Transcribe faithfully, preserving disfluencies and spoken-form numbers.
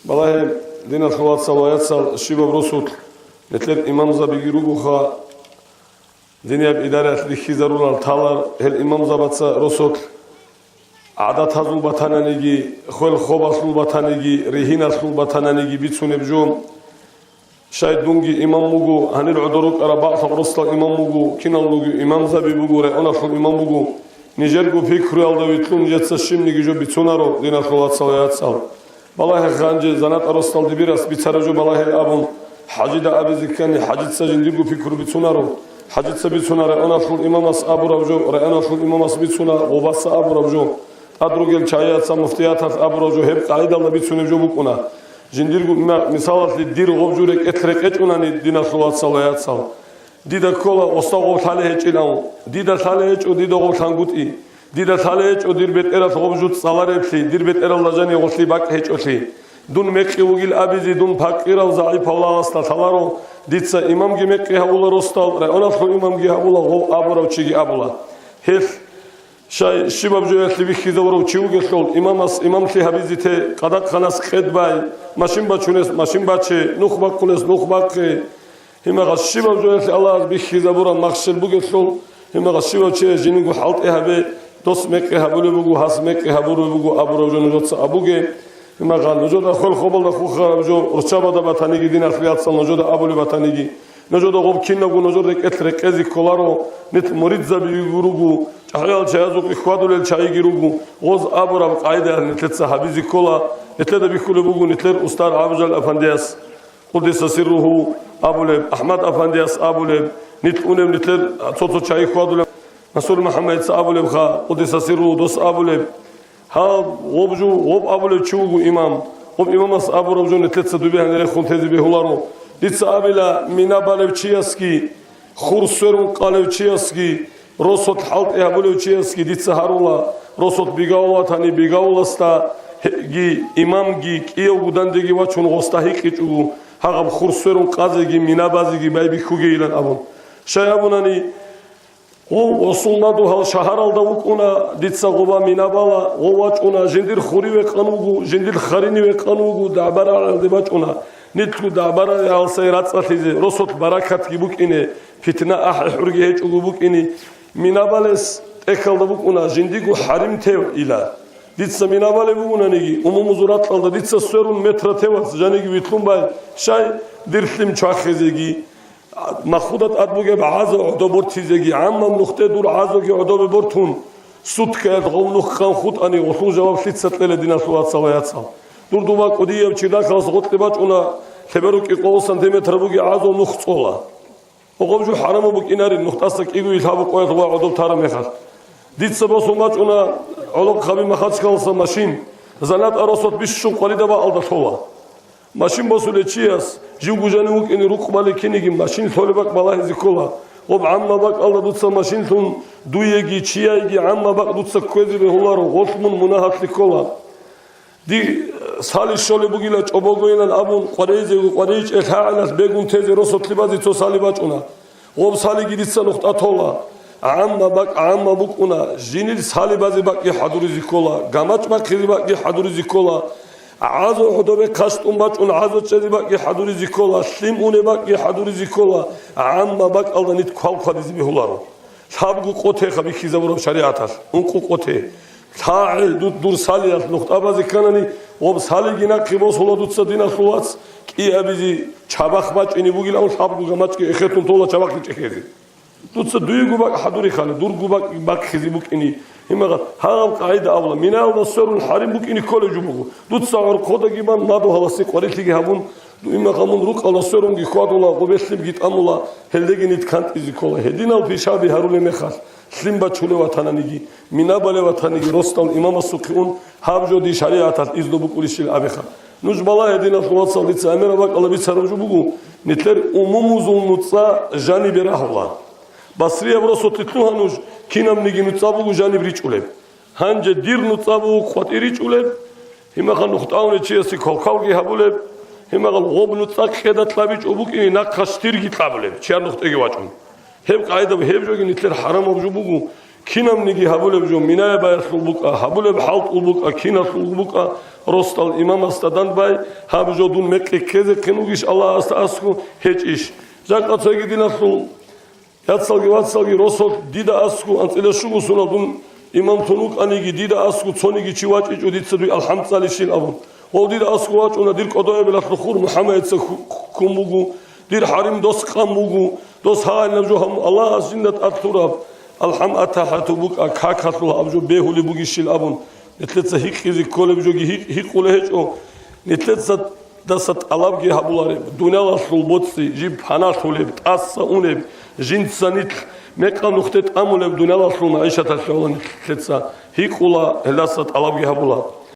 Балагье, диналъул вацал ва яцал, щибаб росулъ нилъер имамзабиги ругоха, динияб идараялъ бихьизарулал талар, гьел имамзабаца росулъ гӀадатазул батананиги, хвел-хобалъул батаниги, ригьиналъул батананиги бицунеб жо. Щай дунги имам вуго, гьанир гӀодор рукӀараб бакӀлъа росдал имам вуго, киналлуги имамзаби буго, районалъул имам вуго. Нижерго пикруялда витлъун нижеца щибниги жо бицунаро, диналъул вацал ва яцал. Балагье, гьанже занатӀа росдал дибирас бицараб жо балагье абун, хӀажида абизе ккани, хӀажица жиндирго пикру бицунаро. ХӀажица бицуна районалъул имамас абураб жо, районалъул имамас бицуна гъобаса абураб жо. ТӀад ругел чагӀияца муфтияталъ абураб жо гьеб къагӀидалда бицунеб жо букӀуна. Жиндирго ма-, мисалалъе, дир гъоб жо рекӀелъ рекъечӀунани, диналъул вацал ва яцал. Дида ккола, оста гъоб лъалеб гьечӀилан. Дида лъалеб гьечӀо, дида гъоб лъангутӀи. Дида лъалеб гьечӀо, дир бетӀералъ гъоб жо цӀалареблъи, дир бетӀералда жанив гъолъие бакӀ гьечӀолъи. Дун мекъи вугил абизе, дун пакъирав загӀипав лагъасда лъаларо, дица имамги мекъи гьабула росдал, районалъул имамги гьабула, гъов абурав чиги абула. Гьелъ щай, щибаб жоялъе бихьизавурав чи вугелъул, имамас имамлъи гьабизе те, къадахъанас къед бай, машин бачунес машин баче, нух бахъунес нух бахъе. Гьимагъас щибаб жоялъе Аллагьас бихьизабураб махщел бугелъул, гьимагъас щибав чияс жиниго хӀалтӀи гьабе, дос мекъи гьабулеб буго, гьас мекъи гьабураб буго абураб жо нужеца абуге. Гьимагъа нужеда хвел-хобалда хухараб жо руччабада батаниги, диналъул яцал нужеда абулеб батаниги, нужеда гъоб кинабго нужер рекӀелъ рекъезе кколаро, нилъ муридзаби руго, чӀахӀиял чагӀазухъе хьвадулел чагӀиги руго, гъоз абураб къагӀидаялъ нилъеца гьабизе ккола. Нилъеда бихьулеб буго нилъер устар ГӀабдулжалил афандияс, къуддиса сирругьу абулеб, АхӀмад афандияс абулеб, нилъ унеб нилъер цо-цо чагӀи хьвадулеб, Насур МухӀаммадица абулебха, къуддиса сирругьу, дос абулеб. Гьаб, гъоб жо, гъоб абулев чи вуго имам. Гъоб имамас абураб жо нилъеца дубе гьанирехун тезе бегьуларо. Дица абила, мина балев чиясги, хур сверун къалев чиясги, росулъ хӀалтӀи гьабулев чиясги дица гьарула, росулъ бигавул ватани бигавуласда гьеги имамги кӀиявго дандеги вачун гъосда гьикъичӀого, гьагъаб хур сверун къазеги мина базеги байбихьугейилан абун. Щай абунани, гъов осулмаду гьал шагьаралда вукӀуна, дица гъоба мина бала, гъов вачӀуна, жиндир хури векъан вуго, жиндир харини векъан вуго, дагӀба-рагӀалде бачӀуна. Нилъго дагӀба-рагӀи гьалсай рацӀцӀалъизе, росулъ баракатги букӀине, питна ахӀи-хӀурги гьечӀого букӀине. Мина балес тӀехьалда букӀуна, жиндиго хӀарим тев ила. Дица мина балеб бугонаниги, умумузул ракьалда дица сверун метра тевас жаниги витлъун бай, щай, дир лъим чвахизеги, махуда тӀад бугеб гӀазо гӀодо бортизеги, гӀаммаб нухде дур гӀазоги гӀодобе бортун, суткаялъ гъов нух хъан хутӀани, гъолъул жаваб лъица кьела, диналъул вацал ва яцал? Дур дуба кӀудияб чирдахъалас гъоркье бачӀуна, лъеберукӀи къо сантиметр буги гӀазо нух цӀола. Гъоб жо хӀарамаб букӀинарин, нухтӀаса кӀиго ил гьабу къоялъ ва гӀодоб тараб мехалъ. Дица босун бачӀуна гӀолохъаби Махачкаласа машин, занатӀа росулъ бищун къваридаб бакӀалда лъола. Машин босулев чияс, живго жанив вукӀине рукъ балев киниги, машин лъолеб бакӀ балагьизе ккола. Гъоб гӀамма бакӀалда дуца машин лъун, дуеги, чияйги гӀамма бакӀ дуца кквезе бегьуларо, гъолъ мун мунагьалъе ккола. Дир сали щолеб бугила чӀобогойилан абун, къварейзего къварейчӀел гьагӀалалъ бегун тезе росулъ базе цо сали бачӀуна. Гъоб салиги дица нухтӀа тола. ГӀамма бакӀ гӀамма букӀуна, жинил сали базе бакӀги хӀадуризе ккола, гамачӀ бахъизе бакӀги хӀадуризе ккола, гӀазо гӀодобе хъащтӀун бачӀун гӀазо чӀезе бакӀги хӀадуризе ккола, лъим унеб бакӀги хӀадуризе ккола, гӀамма бакӀалда нит квалквадизе бегьуларо. Лъабго къо теха бихьизабураб шаригӀаталъ, ункъо къо те. ЛъагӀел ду-, дур салиялъ нухтӀа базе кканани, гъоб салиги нахъе босула дуца, диналъул вац, кӀиабизе чабахъ бачӀине бугилан лъабго гамачӀги эхетун тола чабахъ чӀехезе. Дуца дуего бакӀ хӀадурихъани, дурго бакӀ бахъизе букӀини. Гьимагъа, гьагъаб къагӀида абула, минаялда сверун хӀарим букӀине кколеб жо буго. Дуца гӀорхъодаги бан, мадугьаласе къварилъиги гьабун, имахъа мун рукъалда сверунги хьвадула, гъобелъибги тӀамула, гьелдеги нит кантӀизе ккола. Гьединал пишаби гьарулеб мехалъ, лъим бачулев ватананиги, мина балев ватаниги, росдал имамасухъе ун, гьаб жо дир шаригӀаталъ изну букӀулищил абиха. Нуж балагье, диналъул вацал, дица гӀемераб бакӀалда бицараб жо буго, нилъер умумузул нуцӀа жанибе рагьула. Басрияб росулъе лъугьа нуж, кинабниги нуцӀа буго жаниб ричӀулеб. Гьанже дир нуцӀа буго къватӀир ричӀулеб, гьимахъа нухтӀа унев чиясе квалквалги гьабулеб, гьимахъа гъоб нуцӀа къеда кьабичӀо букӀине нахъа щтирги кьабулеб, чияр нухтӀеги вачӀун. Гьеб къагӀида, гьеб жоги нилъер хӀарамаб жо буго. Кинабниги гьабулеб жо минаябаялъул букӀа, гьабулеб хӀалтӀул букӀа, киналъул букӀа, росдал имамасда данбай, гьаб жо дун мекъи ккезехъин вугищ Аллагьасда аскӀу, гьечӀищ. Жакъа цоги диналъул яцалги вацалги росулъ дида аскӀу анцӀила щуго соналъ дун имамлъун вукӀаниги, дида аскӀу цониги чи вачӀичӀо дица дуе алхӀам цӀалищил абун. Гъов дида аскӀу вачӀуна, дир кӀодоябилалъул хур МухӀаммадица ху-, ккун буго, дир хӀарим дос къан буго, дос гьагьанаб жо гьабун Аллагьас жинда тӀад лъураб алхӀам атахӀату букӀа какалъул гьаб жо бегьулеб бугищил абун, нилъеца гьикъизе кколеб жоги гьикъ-, гьикъулей гьечӀо, нилъеца даса тӀалабги гьабулареб, дуниялалъул боцӀи жиб паналъулеб, тӀаса унеб, жинца нилъ мекъа нухде тӀамулеб дуниялалъул магӀишаталъе гӀоло нилъеца гьикъула, гьелдаса тӀалабги гьабула.